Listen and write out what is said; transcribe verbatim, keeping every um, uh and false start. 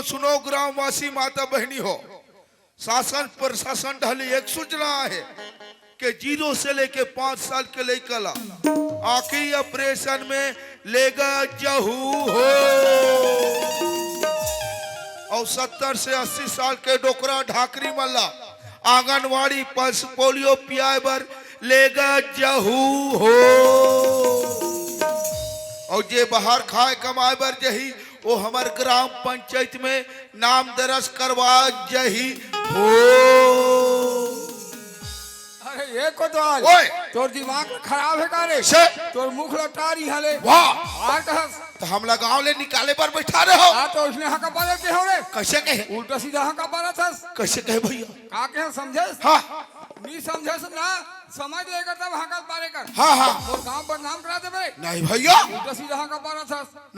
सुनो ग्रामवासी माता बहिनी हो, शासन प्रशासन डहर ले एक सूचना हे कि जीरो से लेके पाँच साल के लइका ला आँखी ऑपरेशन में लेगा जहू हो, अउ सत्तर से अस्सी साल के डोकरा ढाकरी मन ला आंगनवाड़ी पल्स पोलियो पियाए बर लेगा जहू हो, अउ जे बाहर खाए कमाए बर जही, वो हमर ग्राम पंचायत में नाम दर्ज करवा जही हो। अरे ये कोतवाल, ओए! तोर दिमाग ल खराब हे का रे? से? तोर मुख ल टारी हले। वाह! आर कहस। त हमला गांव ले निकाले बर बैठा रहे हो। आ तो उसने हका पाले के हो रे। कैसे कहे? उल्टा सीधा हका पाला थस। कैसे कहे भैया? का कहे समझेस? हाँ। नी समझेस ना, समझ लेगा तब हका पाले कर। हाँ, हाँ। मोर गांव बदनाम करा देबे। नहीं भैया। उल्टा सीधा हका पाला थस।